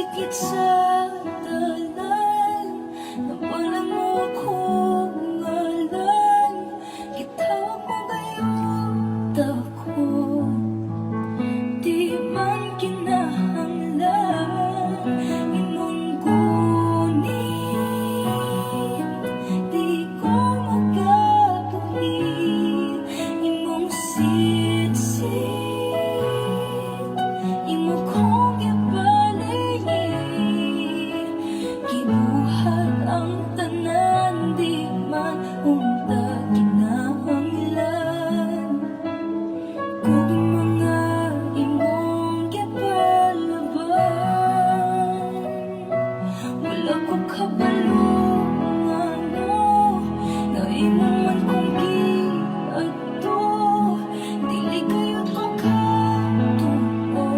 Ngitngit sa dalan, Nabalan mo akong ngalan. Gitawag mo gayud ako. Di man kinahanglan imong gunit. Di ko makabuhi imong sitsit. Imo kong gibalik. Gibuhat ang tanan. Di man unta kinahanglan kung mga imong gipalaban. Wala ko kabalo ngano nga imo man kong giadto. Dili gayud ko katuo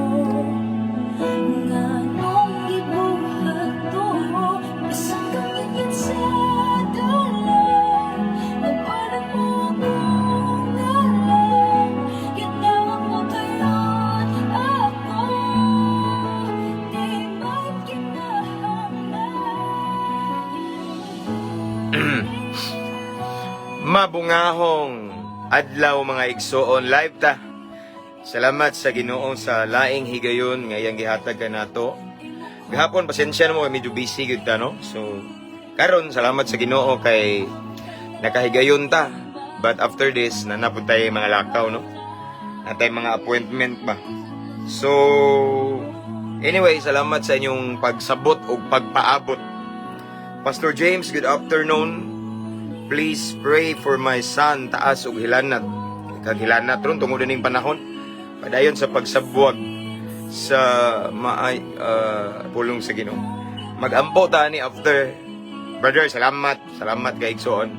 nganong gibuhat to. Bisan kang ngitngit sa dalan, Nabalan mo akong ngalan. Gitawag mo gayud ako. Di man kinahanglan. Mabungahong adlaw, mga igsoon, live ta. Salamat sa Ginoo sa laing higayon nga iyang gihatag kanato. Gahapon, pasensya na mo kay medyo busy gyud ta, no. So karon, salamat sa Ginoo kay nakahigayon ta. But after this, naa na pud tay mga lakaw, no. Naa tay mga appointment ba. So anyway, salamat sa inyong pagsabot ug pagpaabot. Pastor James, good afternoon. Please pray for my son, taas og hilanat. Kag hilanat ron tungod ning panahon. Padayon sa pagsabwag sa maay pulong sa Ginoo. Magampo ta ni after. Brother, salamat. Salamat kay igsoon.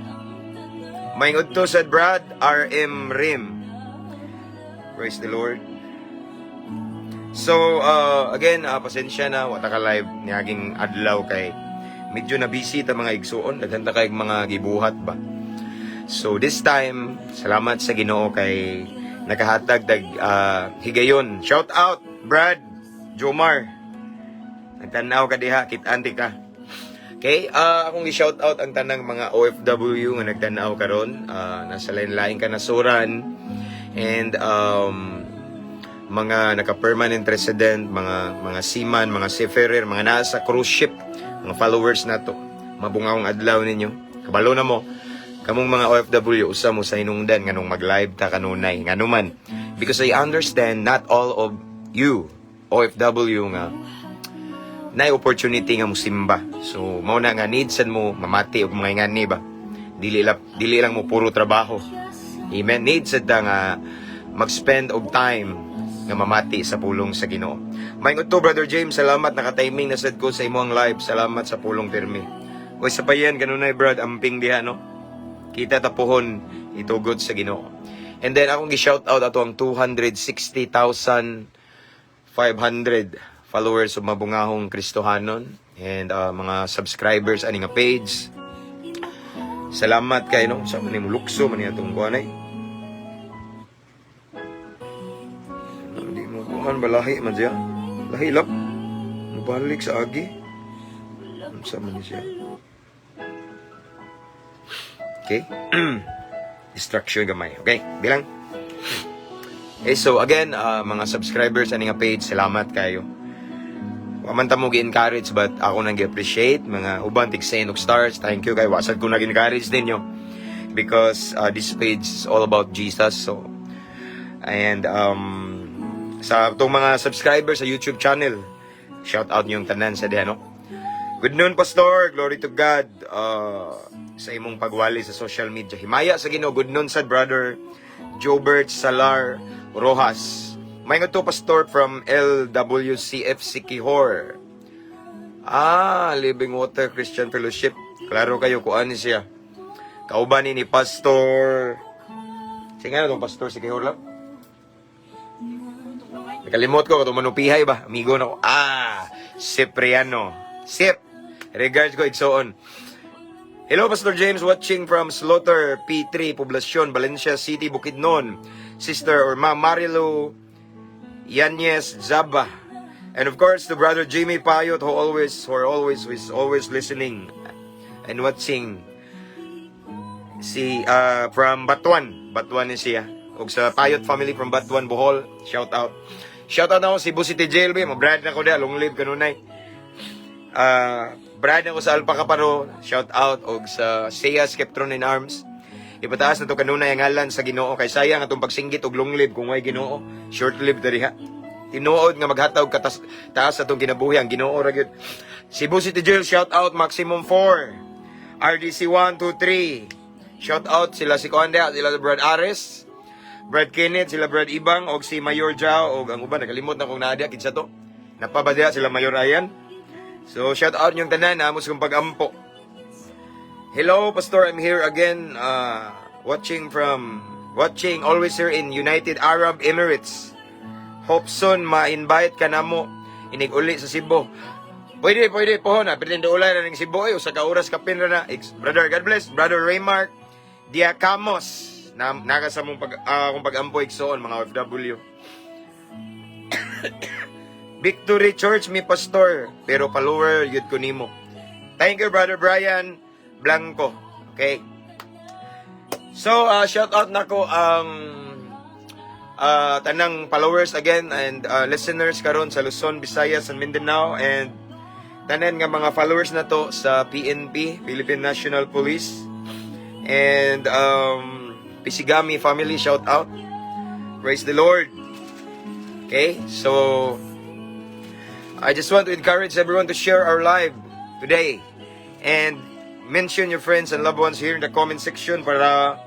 Maayong udto sa Brad RM Rim. Praise the Lord. So, again, pasensya na, wa ta ka live niaging adlaw kay medyo na busy ta, mga igsuon, daghan ta kay mga gibuhat ba. So, this time, salamat sa Ginoo kay nakahatag dag higayon. Shout out, Brad Jomar. Nagtanaw ka diha, kit-an ka. Okay, akong i-shout out ang tanang mga OFW nga nagtanaw karon, nasa lain-lain kanasuran and mga naka-permanent resident, mga seaman, mga seafarer, mga nasa cruise ship, mga followers nato. Mabungahong adlaw ninyo. Kabalo na mo. Kamong mga OFW, usa mo sa hinungdan nganong mag-live ta kanunay. Ngano man. Because I understand not all of you OFW nga na opportunity nga musimba. So mao na nga need sad mo mamati og mga ingani ba. Dili lang mo puro trabaho. Amen. Need sad ta nga mag-spend og time nga mamati sa pulong sa Ginoo. Maayong udto, Brother James, salamat, naka-timing na sad ko sa imong live. Salamat sa pulong pirmi. Uy, sa payen kanunay, Brad, amping diha, no. Kita ta puhon, itugot sa Ginoo. And then akong gi-shout out ato ang 260,500 followers of Mabungahong Kristohanon and mga subscribers ani nga page. Salamat kay, no, sa man mo lukso man atong kuan ay. Hindi mo kuan balahi man siya. Lahi lap. Mubalik sa agi. Unsa man ni siya? Okay. Distraction gamay. Okay, bilang. Okay, so again, mga subscribers ani nga page, salamat kayo. Wa man ta mo gi-encourage but ako nang gi-appreciate mga uban tig og stars. Thank you kay wa sad ko nag-encourage ninyo because this page is all about Jesus. So and sa atong mga subscribers sa YouTube channel, shout out niyong tanan sa diha, no. Good noon, Pastor. Glory to God. Sa imong pagwali sa social media. Himaya sa Ginoo. Good noon sad, Brother Jobert Salar Rojas. Maayong udto, Pastor, from LWCF Siquijor. Ah, Living Water Christian Fellowship. Klaro kayo kuan ni siya. Kauban ni Pastor. Sige nga itong Pastor Siquijor lang. Nakalimot ko, katong manupihay ba? Amigo na ko. Ah, Cipriano. Sip. Regards ko, igsoon. Hello, Pastor James, watching from Slaughter P3, Poblacion, Valencia City, Bukidnon. Sister or Ma Marilu Yanez Zaba. And of course, to Brother Jimmy Payot who is always listening and watching si from Batuan. Batuan ni siya. Og sa Payot family from Batuan, Bohol, shout out. Shout out na ako Cebu City Jail, be. Brad na ko diha, long live kanunay. Brad na ko sa Alpha Kaparo, shout out og sa Seiya Skeptron in Arms. Ipataas na to kanunay ang ngalan sa Ginoo kay sayang atong pagsinggit og long live kung way Ginoo. Short live diri ha. Tinuod nga maghatag katas taas atong kinabuhi ang Ginoo ra gyud. Cebu City Jail, shout out maximum 4. RDC 1 2 3. Shout out sila si Kuan diha, sila Brad Ares, Brad Kenneth, sila Brad Ibang og si Mayor Jao og ang uban nakalimot na kung naa diha kinsa to. Napa ba diha sila Mayor Ayan? So shout out yung tanan amos kong pag-ampo. Hello, Pastor. I'm here again, watching always here in United Arab Emirates. Hope soon ma-invite ka namo inig uli sa Cebu. Pwede, pwede po na. Pwede ulay na ng Cebu. Eh, usa ka oras kapin ra na. Brother, God bless. Brother Raymark Diacamos. Na, naka sa mong akong pag-ampo igsoon, mga OFW. Victory Church mi, Pastor, pero follower yun ko nimo. Thank you, Brother Brian Blanco. Okay. So, shout out nako ang tanang followers again and listeners karon sa Luzon, Visayas and Mindanao and tanan nga mga followers na to sa PNP, Philippine National Police, and Pisigami family, shout out. Praise the Lord. Okay, so I just want to encourage everyone to share our live today and mention your friends and loved ones here in the comment section para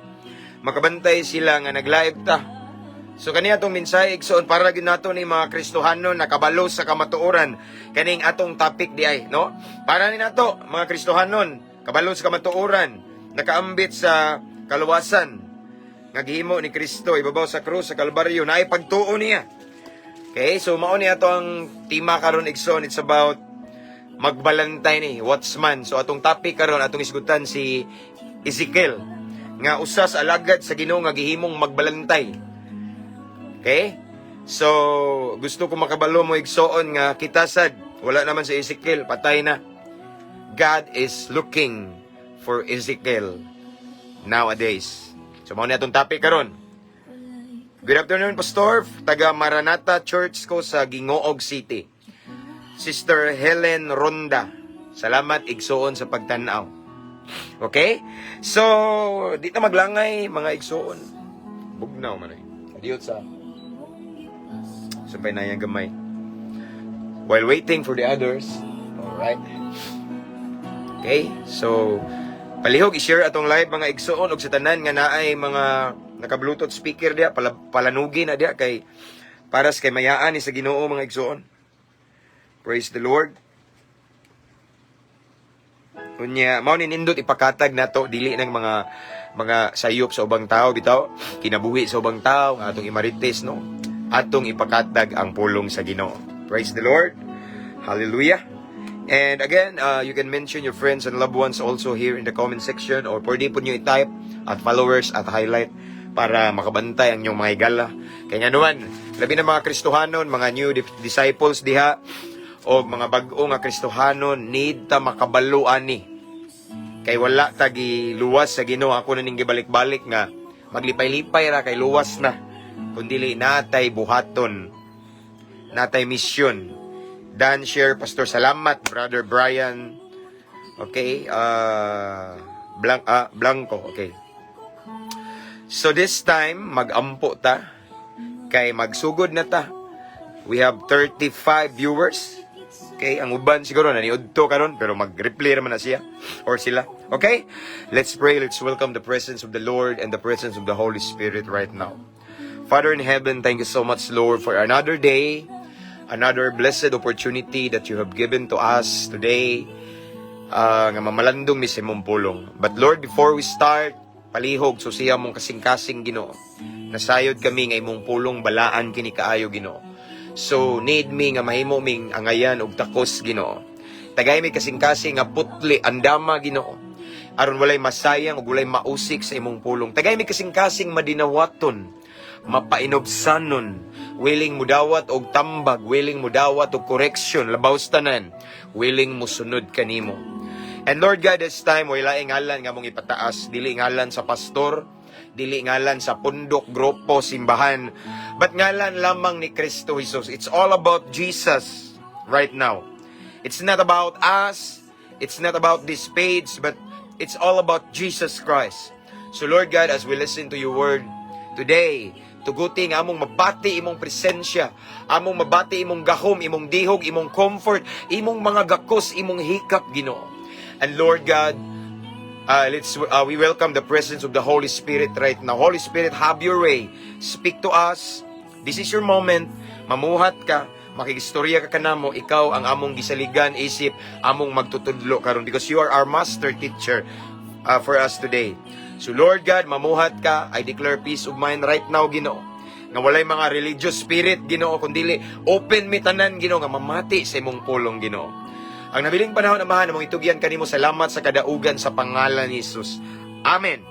makabantay sila nga nag-live ta. So kani atong mensahe, igsoon, para gyud nato ni mga Kristohano nakabalo sa kamatuoran kaning atong topic di ay, no? Para ni nato mga Kristohanon kabalo sa kamatuoran, nakaambit sa kaluwasan nga gihimo ni Kristo ibabaw sa krus sa Kalbaryo, naay pagtuo niya. Okay, so mao ni ato ang tema karon, igsoon. It's about magbalantay ni watchman. So atong topic karon, atong isgutan si Ezekiel nga usa sa alagad sa Ginoo nga gihimong magbalantay. Okay? So, gusto ko makabalo mo, igsoon, nga kita sad, wala naman si Ezekiel, patay na. God is looking for Ezekiel nowadays. So, mao ni atong topic karon. Good afternoon, Pastor. Taga Maranatha Church ko sa Gingoog City. Sister Helen Ronda. Salamat, igsoon, sa pagtanaw. Okay? So, di na maglangay, mga igsoon. Bugnaw man eh. Adiot sa sabay na yung gamay. While waiting for the others. Alright. Okay? So, palihog i-share atong live, mga igsoon, og sa tanan nga naay mga naka-Bluetooth speaker diya, palanugi na diya kay para sa kay mayaan ni sa Ginoo, mga igsoon. Praise the Lord. Unya, mao ni nindot ipakatag nato dili ng mga sayop sa ubang tao bitaw, kinabuhi sa ubang tao nga atong imarites, no. Atong ipakatag ang pulong sa Ginoo. Praise the Lord. Hallelujah. And again, you can mention your friends and loved ones also here in the comment section or pwede po nyo i-type at followers at highlight para makabantay ang inyong mga higala. Kaya nga naman, labi na mga Kristohanon, mga new disciples diha, o mga bag-o nga Kristohanon, need ta makabalo ani. Kay wala ta luwas sa Ginoo. Ako na ning gibalik-balik nga maglipay-lipay ra kay luwas na. Kundili natay buhaton, natay mission. Dan share, Pastor, salamat, Brother Brian. Okay, Blanco, okay. So this time magampo ta kay magsugod na ta. We have 35 viewers. Okay, ang uban siguro naniudto karon pero mag-replay naman na siya or sila. Okay? Let's pray. Let's welcome the presence of the Lord and the presence of the Holy Spirit right now. Father in heaven, thank you so much, Lord, for another day, another blessed opportunity that you have given to us today nga mamalandong mi sa imong pulong. But Lord, before we start, palihog susiha mong kasing-kasing, Ginoo. Nasayod kami nga imong pulong balaan kini kaayo, Ginoo. So need mi nga mahimo ming angayan og takos, Ginoo. Tagay mi kasing-kasing nga putli andama, Ginoo. Aron walay masayang ug walay mausik sa imong pulong. Tagay mi kasing-kasing madinawaton. Mapainubsanon, willing mudawat og tambag, willing mudawat og correction, labaw sa tanan, willing musunod kanimo. And Lord God, this time, wala ngalan nga mong ipataas, dili ngalan sa pastor, dili ngalan sa pundok, grupo, simbahan, but ngalan lamang ni Kristo Jesus. It's all about Jesus right now. It's not about us, it's not about this page, but it's all about Jesus Christ. So Lord God, as we listen to your word today, tuguti nga among mabati imong presensya, among mabati imong gahom, imong dihog, imong comfort, imong mga gakos, imong hikap, Ginoo. And Lord God, let's we welcome the presence of the Holy Spirit right now. Holy Spirit, have your way. Speak to us. This is your moment. Mamuhat ka, makigistorya ka kanamo, ikaw ang among gisaligan isip, among magtutudlo karon because you are our master teacher for us today. So Lord God, mamuhat ka. I declare peace of mind right now, Ginoo. Nga walay mga religious spirit, Ginoo, kundili open mi tanan, Ginoo, nga mamati sa imong pulong, Ginoo. Ang nabiling panahon, Amahan, among itugyan kanimo. Salamat sa kadaugan sa pangalan ni Jesus. Amen.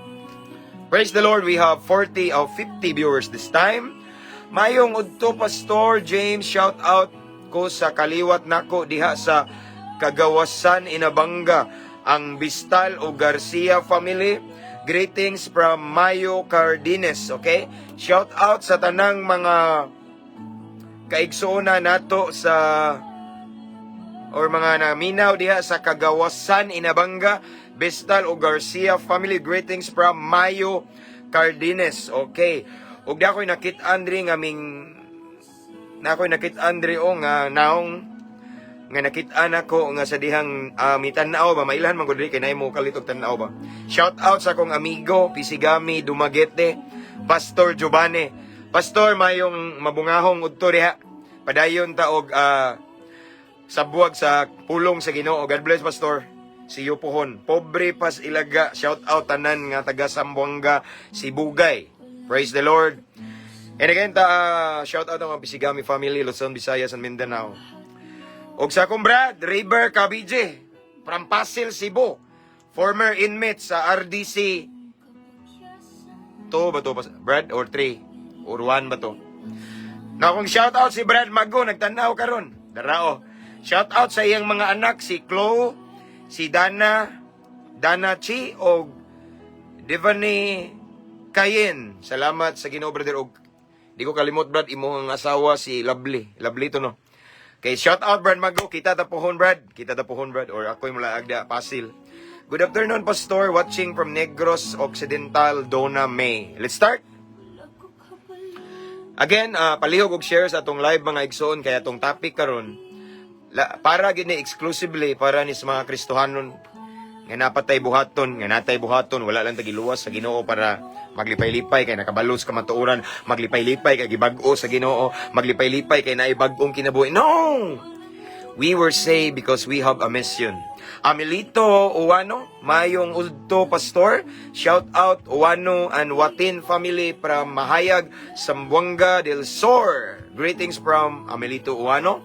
Praise the Lord, we have 40 of 50 viewers this time. Mayong udto, Pastor James, shout out ko sa kaliwat nako diha sa Kagawasan, Inabanga, ang Bistal o Garcia family. Greetings from Mayo Cardines, okay? Shout out sa tanang mga kaigsuona nato sa or mga naminaw diha sa Kagawasan, Inabanga, Bistal o Garcia family. Greetings from Mayo Cardines. Okay. Ug di ako'y nakit-an diri nga ming na ako'y nakit-an diri o nga naong nga nakit-an ako nga sa dihang mitan-aw ba, mailhan man gud diri kay naay mo kalit og tan-aw ba. Shout out sa akong amigo Pisigami Dumaguete, Pastor Giovanni. Pastor, mayong mabungahong udto diha. Padayon ta og sabuag sa pulong sa Ginoo. God bless, Pastor. See you pohon. Pobre pas ilaga. Shout out tanan nga taga Sambuanga, Sibugay. Praise the Lord. And again, ta shout out ang mga Pisigami family, Luzon, Visayas, and Mindanao. Og sa akong brad, River Cabije, from Pasil, Cebu. Former inmate sa RDC 2 ba to, Brad? Or 3? Or 1 ba to? Na akong shout out si Brad Mago, nagtanaw karon. Darao. Shout out sa iyang mga anak, si Chloe, si Dana, Dana Chi, og Devani Kayen. Salamat sa Ginoo, brother. Og di ko kalimot, Brad, imong asawa si Lovely. Lovely to, no? Okay, shout out Brad Mago. Kita ta pohon, Brad. Kita ta pohon, Brad. Or ako'y mula agda Pasil. Good afternoon, Pastor. Watching from Negros Occidental, Donna May. Let's start. Again, palihog og share sa atong live, mga igsoon, kaya atong topic karon la, para gini exclusively para ni sa mga Kristohanon nga napatay buhaton, nga natay buhaton, wala lang tagiluwas sa Ginoo para maglipay-lipay kay nakabalo sa kamatuoran, maglipay-lipay kay gibag-o sa Ginoo, maglipay-lipay kay naay bag-ong kinabuhi. No! We were saved because we have a mission. Amelito Uwano, mayong udto, Pastor. Shout out Uwano and Watin family from Mahayag, Zamboanga del Sur. Greetings from Amelito Uwano.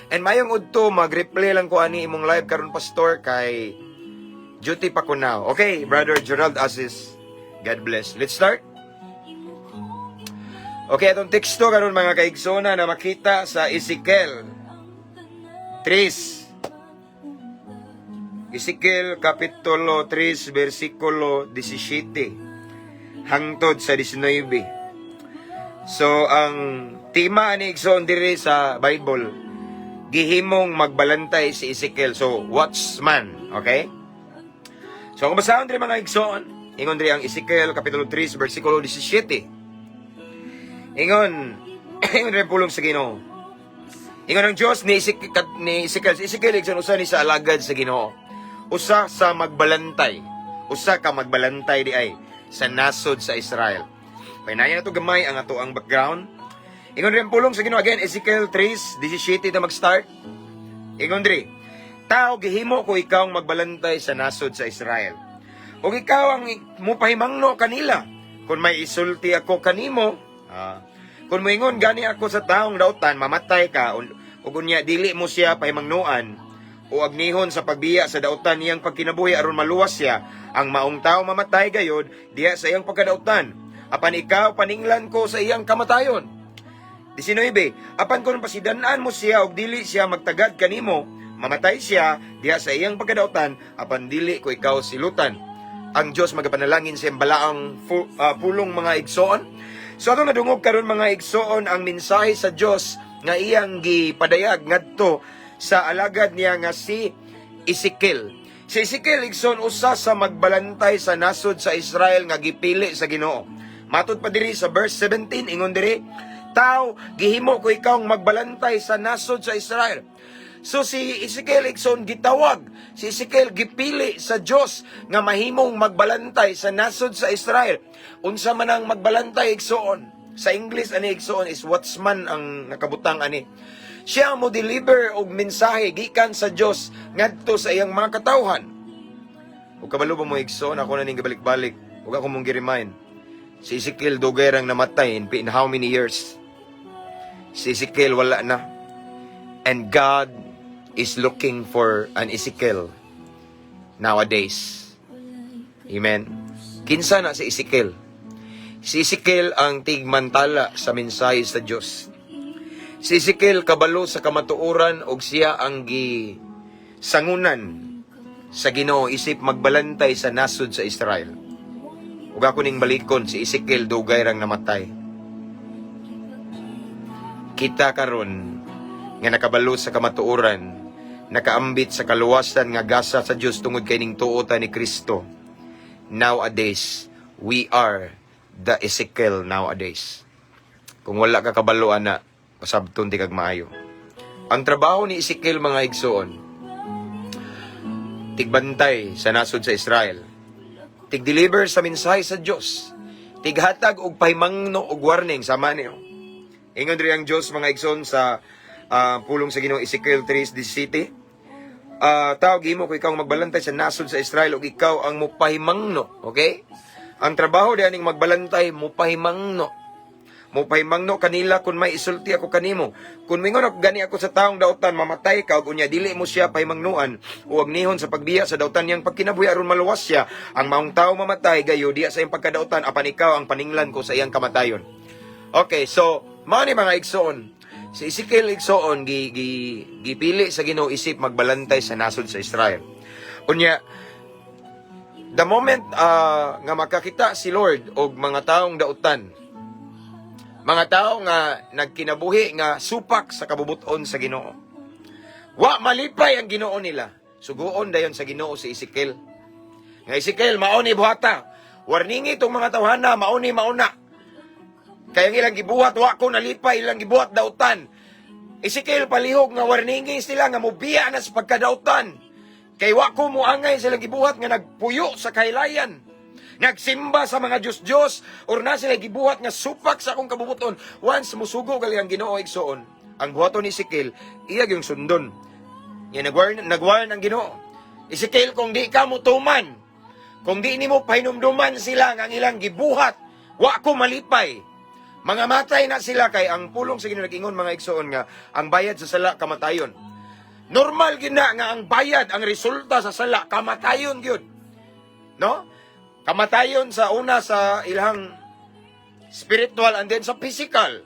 And mayong udto, mag-replay lang ko ani imong live karon, Pastor, kay duty pa ko now. Okay, Brother Gerald Asis. God bless. Let's start. Okay, atong teksto karon, mga kaigsoona, na makita sa Ezekiel 3. Ezekiel Kapitulo 3 versikulo 17 hangtod sa 19. So ang tema ni igsoon diri sa Bible, gihimong magbalantay si Ezekiel. So watchman, okay? So kung basahon diri, mga igsoon, ingon diri ang Ezekiel Kapitulo 3 versikulo 17. Ingon diri ang pulong sa Ginoo. Ingon ang Diyos ni Ezekiel. Si Ezekiel, igsoon, usa ni sa alagad sa Ginoo. Usa sa magbalantay. Usa ka magbalantay di ay sa nasod sa Israel. Pahinaya na to gamay ang ato ang background. Ingon rin ang pulong sa Ginoo again, Ezekiel 3:17 na mag-start. Ingon diri, "Tao, gihimo ko ikaw ang magbalantay sa nasod sa Israel. Ug ikaw ang mupahimangno kanila. Kung may isulti ako kanimo, kung moingon gani ako sa taong dautan, mamatay ka, ug unya dili mo siya pahimangnoan, o agnihon sa pagbiya sa dautan niyang pagkinabuhi aron maluwas siya, ang maong tao mamatay gayod diha sa iyang pagkadautan. Apan ikaw paninglan ko sa iyang kamatayon. 19. Apan kung pasidan-an mo siya og dili siya magtagad kanimo, mamatay siya diha sa iyang pagkadautan, apan dili ko ikaw silutan. Ang Dios magapanalangin sa iyang balaang pulong, mga igsoon. So atong nadungog karon, mga igsoon, ang mensahe sa Dios nga iyang gipadayag ngadto sa alagad niya nga si Ezekiel. Si Ezekiel, igsoon, usa sa magbalantay sa nasod sa Israel nga gipili sa Ginoo. Matud pa diri sa verse 17, ingon diri, "Tao, gihimo ko ikaw magbalantay sa nasod sa Israel." So si Ezekiel, igsoon, gitawag, si Ezekiel gipili sa Dios nga mahimong magbalantay sa nasod sa Israel. Unsa man ang magbalantay, igsoon? Sa English ani, igsoon, is watchman ang nakabutang ani. Siya mo deliver og mensahe gikan sa Dios ngadto sa iyang mga katawhan. Ug kabalo ba mo, igsoon, ako na ning gibalik-balik ug ako mong gi-remind. Si Ezekiel dugay rang namatay in how many years? Si Ezekiel wala na. And God is looking for an Ezekiel nowadays. Amen. Kinsa na si Ezekiel? Si Ezekiel ang tigmantala sa mensahe sa Dios. Si Ezekiel kabalo sa kamatuoran og siya ang gi sangunan sa Ginoo isip magbalantay sa nasod sa Israel. Ug ako ning balikon, si Ezekiel dugay rang namatay. Kita karon nga nakabalo sa kamatuoran, nakaambit sa kaluwasan nga gasa sa Dios tungod kay ning tuo ta ni Kristo. Nowadays, we are the Ezekiel nowadays. Kung wala ka kabalo ana, pasabton di kag maayo. Ang trabaho ni Ezekiel, mga igsoon, tigbantay sa nasod sa Israel. Tig-deliver sa mensahe sa Dios. Tighatag og pahimangno og warning sama niyo. Ingon diri ang Dios, mga igsoon, sa pulong sa Ginoo, Ezekiel 3:17. "Tao, gihimo ko ikaw ang magbalantay sa nasod sa Israel ug ikaw ang mupahimangno," okay? Ang trabaho diha ning magbalantay, mupahimangno. Mupahimangno kanila kung may isulti ako kanimo. Kung mingon ako gani ako sa taong dautan, "Mamatay ka," ug unya dili mo siya pahimangnuan o agnihon sa pagbiya sa dautan niyang pagkinabuhi aron maluwas siya, ang maong tao mamatay gayo diya sa iyang pagkadautan, apan ikaw ang paninglan ko sa iyang kamatayon. Okay, so mao ni, mga igsoon. Si Ezekiel, igsoon, gi, gi gipili sa Ginoo isip magbalantay sa nasod sa Israel. Unya the moment nga makakita si Lord og mga taong dautan, mga tao nga nagkinabuhi nga supak sa kabubuton sa Ginoo, wa malipay ang Ginoo nila. Suguon dayon sa Ginoo si Ezekiel. Nga, "Ezekiel, mao ni buhata. Warningi itong mga tawhana, mao ni mauna. Kaya ang ilang gibuhat, wa ko nalipay, ilang gibuhat dautan. Ezekiel, palihog nga warningi sila nga mubiya na sa pagkadautan. Kay wa ko muangay silang gibuhat nga nagpuyo sa kahaylayan. Nagsimba sa mga Diyos-Diyos or na sila gibuhat nga supak sa akong kabubuton." Once musugo gali ang Ginoo, igsoon, ang buhaton ni Ezekiel, iya yung sundon. Nga nagwarn ang Ginoo. "Ezekiel, kung di ka mo tuman, kung di nimo pahinumduman sila nga ang ilang gibuhat, wa ko malipay. Mga matay na sila," kay ang pulong sa Ginoo nag-ingon, mga igsoon, nga ang bayad sa sala kamatayon. Normal gyud na nga ang bayad, ang resulta sa sala kamatayon gyud. No? Kamatayon sa una sa ilang spiritual and then sa physical.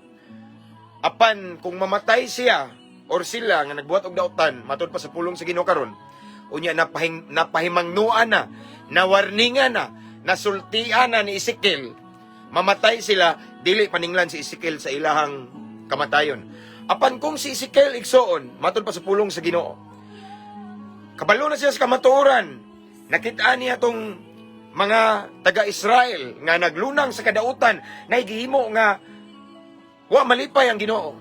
Apan kung mamatay siya or sila nga nagbuhat og dautan, matud pa sa pulong sa Ginoo karon, unya napahimangnuan na, nawarningan na, nasultian na ni Ezekiel, mamatay sila, dili paninglan si Ezekiel sa ilahang kamatayon. Apan kung si Ezekiel, igsoon, matud pa sa pulong sa Ginoo, kabalo na siya sa kamatuoran, nakita niya tong mga taga-Israel nga naglunang sa kadautan, na gihimo nga wa malipay ang Ginoo.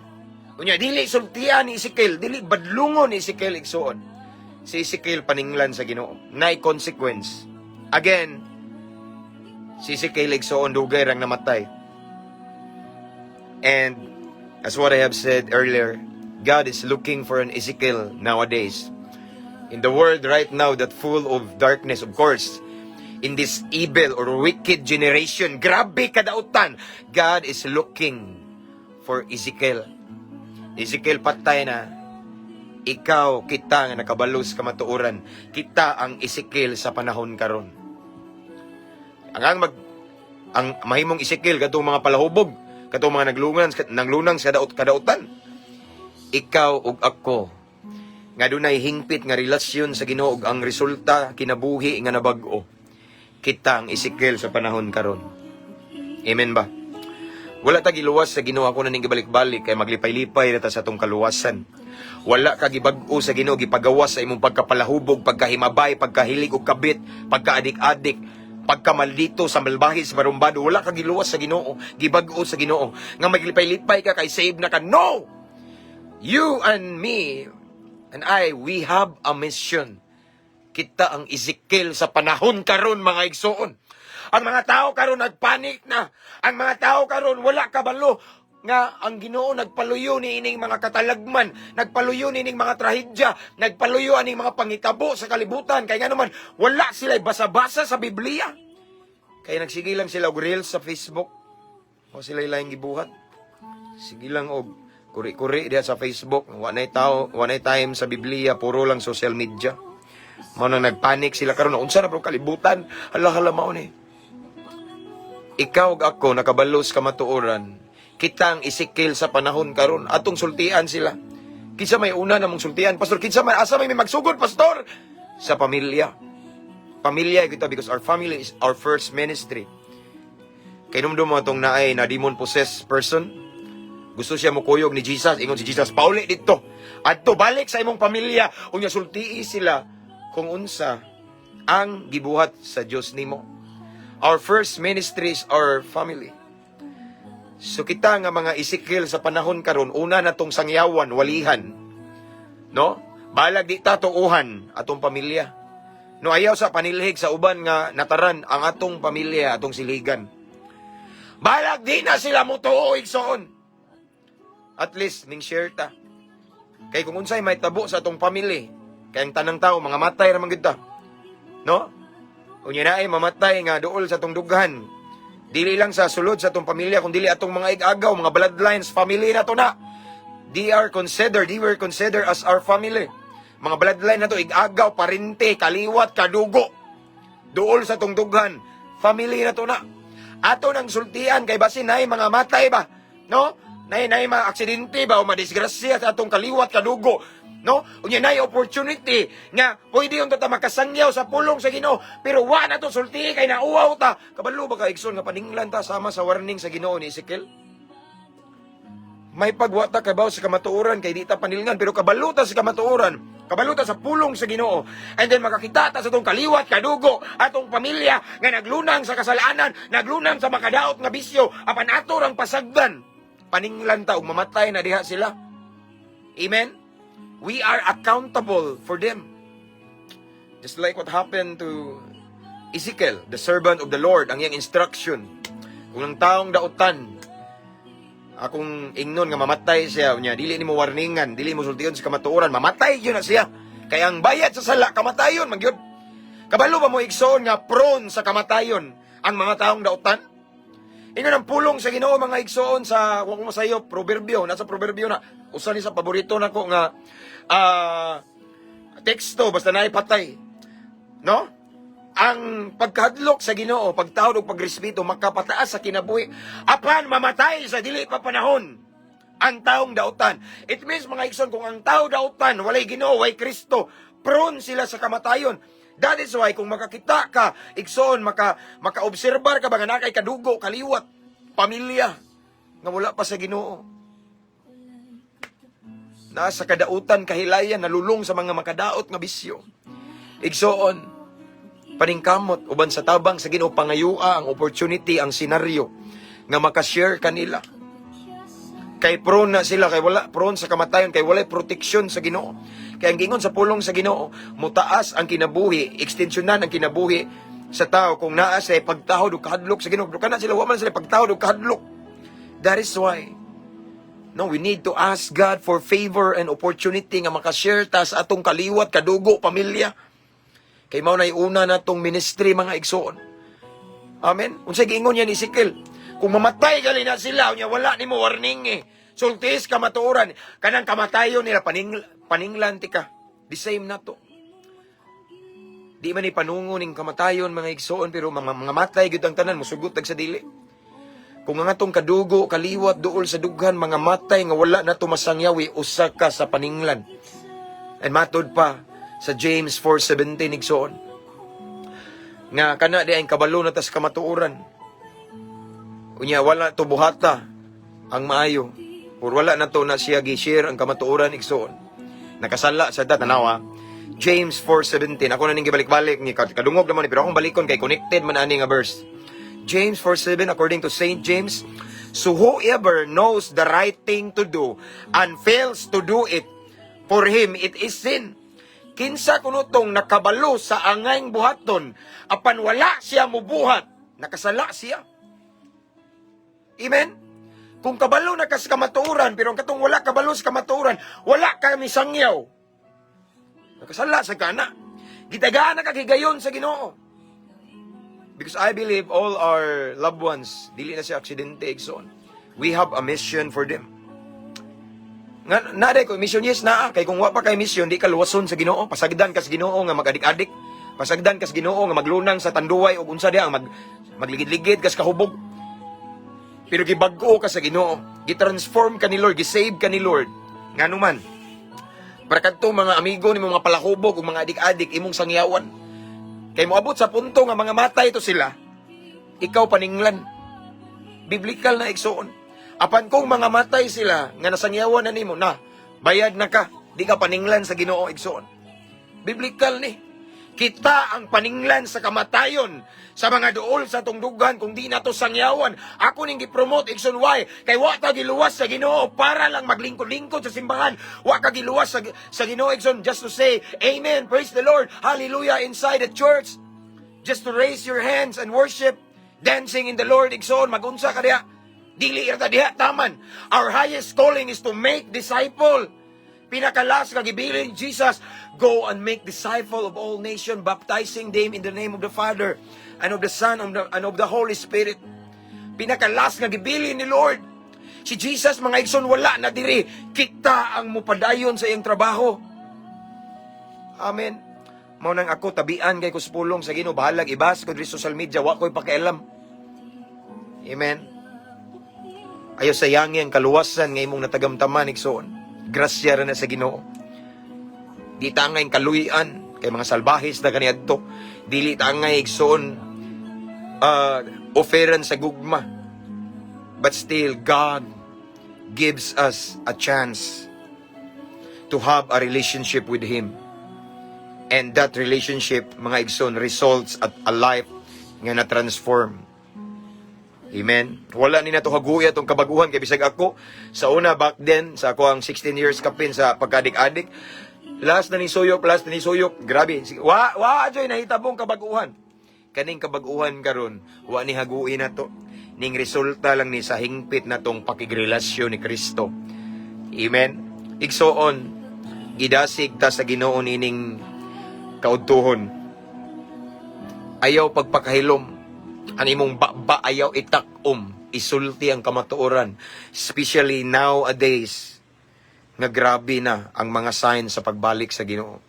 Unya dili sultian ni Ezekiel, dili badlungon ni Ezekiel, igsoon. Si Ezekiel paninglan sa Ginoo. Nay consequence. Again, si Ezekiel, igsoon, dugay rang namatay. And as what I have said earlier, God is looking for an Ezekiel nowadays. In the world right now that full of darkness, of course, in this evil or wicked generation, grabe kadautan, God is looking for Ezekiel. Ezekiel patay na. Ikaw, kita nga nakabalo sa kamatuoran, kita ang Ezekiel sa panahon karon. Ang mag Ang mahimong Ezekiel katong mga palahubog, katong mga naglunang sa daot kadautan. Ikaw ug ako nga dunay hingpit nga relasyon sa Ginoo ug ang resulta kinabuhi nga nabag-o. Kita ang Ezekiel sa panahon karon. Amen ba? Wala ta giluwas sa Ginoo. Ako na ning gibalik-balik kay maglipay-lipay ra ta sa atong kaluwasan. Wala ka gibag-o sa Ginoo, gipagawas sa imong pagkapalahubog, pagkahimabay, pagkahilig og kabit, pagkaadik-adik, pagkamaldito sa malbahi sa barumbado. Wala ka giluwas sa Ginoo, gibag-o sa Ginoo. Nga maglipay-lipay ka kay save na ka. No! You and me and I, we have a mission. Kita ang Ezekiel sa panahon karon, mga igsoon. Ang mga tao karon nagpanik na. Ang mga tao karon wala kabalo nga ang Ginoo nagpaluyo ni ining mga katalagman, nagpaluyo ni ining mga trahedya, nagpaluyo aning mga pangitabo sa kalibutan. Kay nga naman wala sila basa-basa sa Biblia. Kaya nagsige lang sila og reels sa Facebook. O sila ilang gibuhat. Sige lang og kuri-kuri diha sa Facebook. Wa nay tao, wa nay time sa Biblia, puro lang social media. Mao nang nagpanik sila karon, unsa na bro kalibutan? Hala hala, mao ni. Ikaw ug ako nakabalo sa kamatuoran. Kitang Ezekiel sa panahon karon, atong sultian sila. Kinsa may una namong sultian, Pastor? Kinsa man, asa may magsugod, Pastor? Sa pamilya. Pamilya kita because our family is our first ministry. Kay numdum mo atong naay na demon possessed person. Gusto siya mokuyog ni Jesus. Ingon si Jesus, "Pauli dito. Adto, balik sa imong pamilya." Unya sultii sila kung unsa ang gibuhat sa Dios nimo. Our first ministry is our family. So kita nga mga Ezekiel sa panahon karon, una na tong sangyawan, walihan. No? Balag di ta tuuhan atong pamilya. No, ayaw sa panilhig sa uban nga nataran ang atong pamilya, atong siligan. Balag di na sila motuo, igsoon. At least ning share ta. Kay kung unsay may tabo sa atong pamilya, kay ang tanang tao mga matay ra man gyud ta. No? Unya naay mamatay nga duol sa atong dughan. Dili lang sa sulod sa atong pamilya, kun dili atong mga igagaw, mga bloodlines, family na to na. They were considered as our family. Mga bloodline na to, igagaw, parente, kaliwat, kadugo. Duol sa atong dughan, family na to na. Ato nang sultian kay basin nay mga matay ba? No? Nay mga aksidente ba o madisgrasya sa atong kaliwat kadugo. No? Unya nay opportunity nga pwede yung ta makasangyaw sa pulong sa Ginoo, pero wa na to sulti kay nauwaw ta. Kabalo ba ka, igsoon, nga paninglan ta sama sa warning sa Ginoo ni Ezekiel? May pagwata kabaw sa kamatuoran kay di ta panilngan, pero kabalo ta sa kamatuoran, kabalo ta sa pulong sa Ginoo. And then makakita ta sa atong kaliwat kadugo, atong pamilya nga naglunang sa kasalanan, naglunang sa makadaot nga bisyo, apan ato rang pasagdan. Paninglan ta ug mamatay na diha sila. Amen. We are accountable for them. Just like what happened to Ezekiel, the servant of the Lord, ang iyang instruction. Kung ang taong dautan, akong ingnon nga mamatay siya niya, dili nimo warningan, dili mo sultion sa kamatuoran, mamatay gyud na siya. Kay ang bayad sa sala kamatayon man gyud. Kabalo ba mo, igsoon, nga prone sa kamatayon ang mga taong dautan? Ingon ang pulong sa Ginoo, mga igsoon, sa kung mo sayo Proverbio, nasa Proverbio na usa ni sa paborito nako nga teksto basta naay patay. No? Ang pagkahadlok sa Ginoo, pagtahod ug pagrespeto makapataas sa kinabuhi apan mamatay sa dili pa panahon ang taong dautan. It means, mga igsoon, kung ang tao dautan, walay Ginoo, walay Kristo, prone sila sa kamatayon. That is why kung makakita ka, igsoon, maka-obserbar ka ba nga nakay kadugo, kaliwat, pamilya, nga wala pa sa Ginoo. Nasa kadautan, kahilayan, nalulong sa mga makadaot nga bisyo. Igsoon, paningkamot uban sa tabang sa Ginoo, pangayua ang opportunity, ang senaryo nga makashare kanila. Kay prone na sila, kay wala, prone sa kamatayon kay walay protection sa Ginoo. Kay ang giingon sa pulong sa Ginoo, mutaas ang kinabuhi, ekstensyonan ang kinabuhi sa tao kung naa sa pagtahod ug kahadlok sa Ginoo. Pero kana sila, wa man sila pagtahod ug kahadlok. That is why, no, we need to ask God for favor and opportunity nga makashare ta sa atong kaliwat, kadugo, pamilya. Kay mao nay una natong ministry, mga igsoon. Amen. Unsay giingon niya ni Ezekiel? Kung mamatay gali na sila, unya wala nimo warning eh. Sultis kamatuoran, kanang kamatayon nila paninglan ti ka. The same na to. Di man ni panungo ning kamatayon, mga igsoon, pero mga matay gyud ang tanan, musugot tag sa dili. Kung ang atong kadugo, kaliwat, duol sa dughan, mga matay nga wala na tumasangyawi, usa ka sa paninglan. And matod pa sa James 4:17, igsoon, nga kana di ang kabalo na tas kamatuoran. Unya wala to buhata ang maayo. Or wala na to na siya gi-share ang kamatuoran, igsoon. Nakasala sa dat tanawa. James 4:17. Ako na ning gibalik-balik ni kadungog naman ni, pero akong balikon kay connected man ani nga verse. James 4:7, according to Saint James, "So whoever knows the right thing to do and fails to do it, for him it is sin." Kinsa kuno tong nakabalo sa angayng buhaton apan wala siya mubuhat, nakasala siya. Amen? Kung kabalo na ka sa kamatuoran, pero ang katong wala kabalo sa kamatuoran, wala ka misangyaw. Nakasala sa kana. Gitagaan na kagigayon sa Ginoo. Because I believe all our loved ones, dili na siya aksidente, igsoon. We have a mission for them. Nga, naa ko mission, yes naa. Kay kung wa pa kay mission, di ka luwason sa Ginoo. Pasagdan ka sa Ginoo nga magadik-adik. Pasagdan ka sa Ginoo nga maglunang sa Tanduay ug unsa diha magligid-ligid ka sa kahubog. Pero gibag-o ka sa Ginoo, gitransform ka ni Lord, gisave ka ni Lord. Ngano man? Para kadto mga amigo nimo, mga palahubog ug mga adik-adik, imong sangyawan. Kay moabot sa punto nga mga matay to sila, ikaw paninglan. Biblical na, igsoon. Apan kung mga matay sila nga nasangyawan na nimo na, bayad na ka, di ka paninglan sa Ginoo, igsoon. Biblical ni. Kita ang paninglan sa kamatayon sa mga duol sa atong dughan kung di nato sangyawan. Ako ning gi-promote, igsoon, why? Kay wa ta giluwas sa Ginoo para lang maglingkod-lingkod sa simbahan. Wa ka giluwas sa Ginoo, igsoon, just to say amen, praise the Lord, hallelujah inside the church. Just to raise your hands and worship, dancing in the Lord, igsoon, magunsa ka diha. Dili ra ta diha taman. Our highest calling is to make disciple. Pinaka-last nga gibilin Jesus, "Go and make disciple of all nation, baptizing them in the name of the Father and of the Son and of the Holy Spirit." Pinaka-last nga gibilin ni Lord. Si Jesus, mga igsoon, wala na diri. Kita ang mupadayon sa iyang trabaho. Amen. Mao nang ako tabian kay ko sa pulong sa Ginoo, bahalag ibas ko diri social media, wa ko'y pakialam. Amen. Ayaw sayangi ang kaluwasan nga imong natagamtaman, igsoon. Grasya ra na sa Ginoo. Di tangay kaluyan kay mga salbahis na kaniadto. Dili tangay, igsoon, offeran sa gugma. But still God gives us a chance to have a relationship with Him. And that relationship, mga igsoon, results at a life nga na-transform. Amen. Wala ni nato haguya atong kabaguhan kay bisag ako sa una, back then, sa ako ang 16 years kapin sa pagkadik-adik, last na ni suyop, last na ni suyop, grabe. Wa wa joy nahitabong kabaguhan. Kaning kabaguhan karon, wa ni haguin na to. Ning resulta lang ni sa hingpit na tong pakigrelasyon ni Kristo. Amen. Igsoon, gidasig ta sa Ginoo nining kaudtuhon. Ayaw pagpakahilom. Ang imong baba ayaw itakom. Isulti ang kamatuoran. Especially nowadays, nga grabe na ang mga signs sa pagbalik sa Ginoo.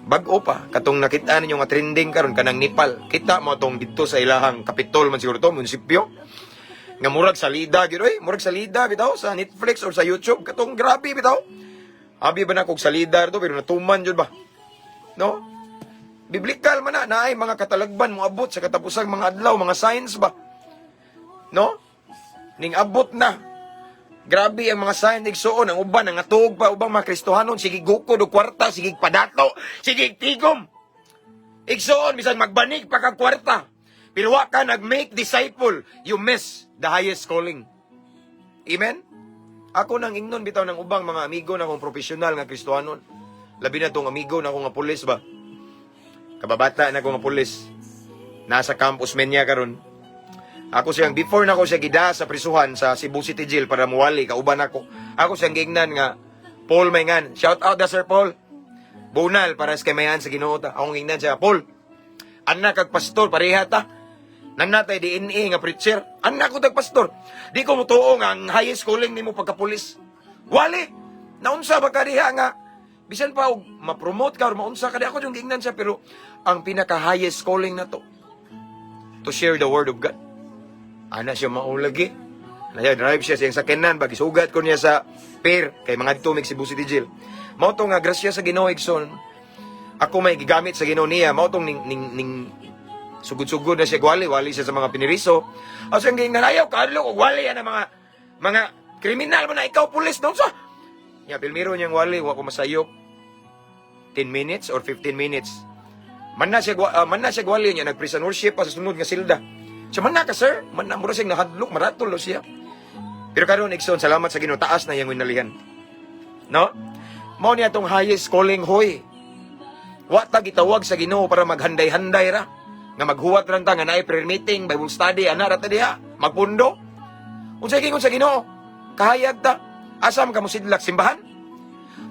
Bag-o pa katong nakita ninyo nga trending karon, kanang Nepal. Kita mo tong didto sa ilahang kapitol man siguro to, munisipyo. Nga murag salida gyud oy, murag salida bitaw sa Netflix or sa YouTube katong grabe bitaw. Abi ba na kog salida to, pero natuman jud ba? No? Biblical man na naay mga katalagban moabot sa katapusang mga adlaw, mga signs ba? No? Ning abot na. Grabe ang mga sign, igsuon, ang uban ang atuog pa ubang mga Kristohanon, sige gukod og kwarta, sige padato, sige tigom. Igsuon, bisan magbanig pa kag kwarta. Pero wa ka nag-make disciple, you miss the highest calling. Amen? Ako nang ingnon bitaw ng ubang mga amigo na akong profesional nga Kristohanon. Labi na tong amigo na akong nga pulis ba. Kababata na ko nga pulis. Nasa campus Menya karon. Ako siyang, before na ako siya gida sa prisuhan sa Cebu City Jail para muwali, kauban ako. Ako siyang giingnan nga, Paul Mayngan. Shout out da, Sir Paul. Bunal para sa kamayan sa Ginoo ta. Akong ingnan siya, "Paul. Anak kag pastor pareha ta. Nanatay DNA nga preacher. Anak ko tag pastor. Di ko mutuo nga ang highest calling nimo pagkapulis. Wali. Naunsa ba ka diha nga Bisan pa og ma-promote ka or maunsa ka, di ako yung giingnan siya, pero ang pinaka highest calling na to share the word of God. Ana siya maulagi. Ana drive siya sa iyang sakyanan, bag isugat ko niya sa pier kay mga mig Cebu City Jail. Mao to nga grasya sa Ginoo, igsoon. Ako may gigamit sa Ginoo niya, mao tong ning sugod-sugod na siya gwali, wali siya sa mga piniriso. Asa ang giingnan, ayaw kadlok og wali ana mga kriminal mo na, ikaw pulis no sa. Ya pilmiro niyang wali, wa ko masayop. 10 minutes or 15 minutes. Man na siya gwali niya, nag-prison worship pa sa sunod nga silda. Siya man na ka, sir, man na mura siya nahadlok, maratol lo siya. Pero karon, igsoon, salamat sa Ginoo, taas na iyang winalihan. No? Mao niya tong highest calling, hoy. Wa ta gitawag sa Ginoo para maghanday-handay ra. Nga maghuwat ra ta nga naay prayer meeting, Bible study, ana ra ta diha, magpundo. Unsay gingon sa Ginoo? Kahayag ta. Asam ka mo sidlak simbahan?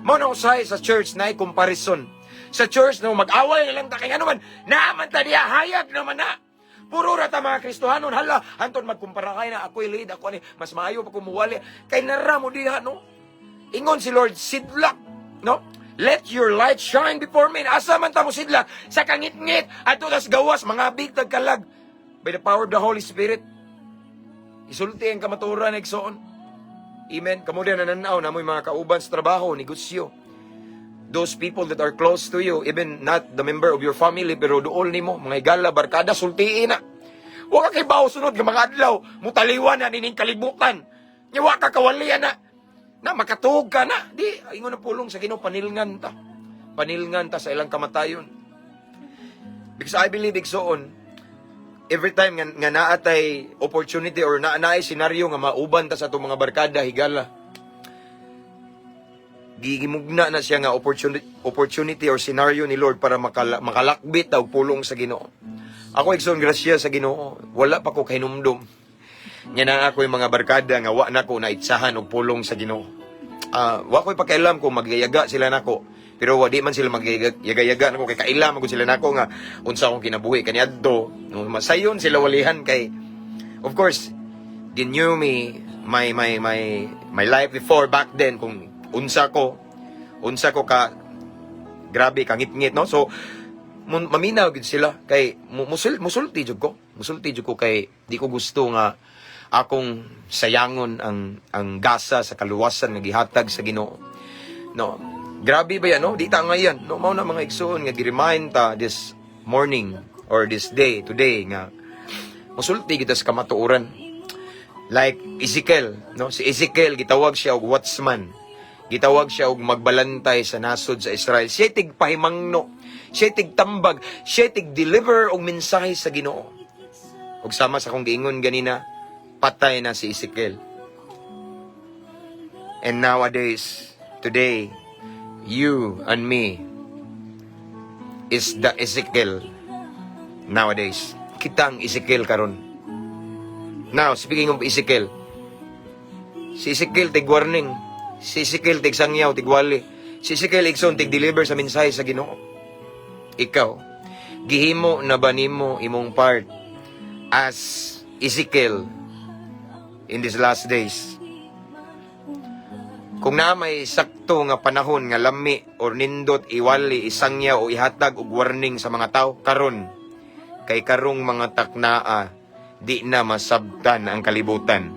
Mao na usahay sa church na comparison. Sa church no mag-away na lang ta kay ano man, naa man ta diha, hayag naman na. Puro ra ta mga Kristohanon, hala, anton magkumpara kay na ako'y lead, ako ani mas maayo pa kumuwali kay nara mo diha no. Ingon si Lord, sidlak, no? Let your light shine before men. Asa man ta mo sidlak? Sa kangitngit adto tas gawas mga big tagkalag. By the power of the Holy Spirit. Isulti ang kamatuoran, igsoon. Amen. Kamo din nananaw na mo'y mga kauban sa trabaho, negosyo. Those people that are close to you, even not the member of your family, pero duol nimo, mga higala, barkada, sultiin na. Wa ka kay bawo sunod nga mga adlaw, mutaliwan na nining kalibutan. Nya wa ka kawalian na. Na makatuog ka na. Di, ingon na pulong sa Ginoo, panilngan ta. Panilngan ta sa ilang kamatayon. Because I believe, igsoon, every time nga naatay opportunity or na naay senaryo nga mauban ta sa atong mga barkada, higala, gigimugna na siya nga opportunity or scenario ni Lord para makalakbit og pulong sa Ginoo. Ako, igsoon, grasya sa Ginoo, wala pa ko kahinumdum. Nya na ako yung mga barkada nga wa na ko naitsahan og pulong sa Ginoo. Ah, wa ko'y pakialam kung magyayaga sila nako. Pero wa di man sila magyaga-yaga nako kay kaila man gud sila nako nga unsa akong kinabuhi kaniadto. No, masayon sila walihan kay of course they knew me, my life before, back then, kung unsa ko ka grabe kangitngit, no. So maminaw gid sila kay musulti jud ko, musulti jud ko kay di ko gusto nga akong sayangon ang gasa sa kaluwasan nga gihatag sa Ginoo, no. Grabe ba yan, no? Di ta ngayan, no? Mao na, mga igsoon, nga gi-remind ta this morning or this day today nga musulti kita sa kamatuoran like Ezekiel, no? Si Ezekiel, gitawag siya og watchman. Gitawag siya og magbalantay sa nasod sa Israel. Siya tigpahimangno, siya tigtambag, siya tig-deliver og mensahe sa Ginoo. Ug sama sa akong giingon ganina, patay na si Ezekiel. And nowadays, today, you and me is the Ezekiel nowadays. Kitang Ezekiel karon. Now, speaking of Ezekiel, si Ezekiel tig warning, si Ezekiel tig sangyaw, tigwali, si Ezekiel, igsoon, tig deliver sa mensahe sa Ginoo. Ikaw, gihimo na ba nimo imong part as Ezekiel in these last days? Kung na may sakto nga panahon nga lami or nindot iwali, isangya o ihatag og warning sa mga tao karon, kay karong mga taknaa di na masabtan ang kalibutan.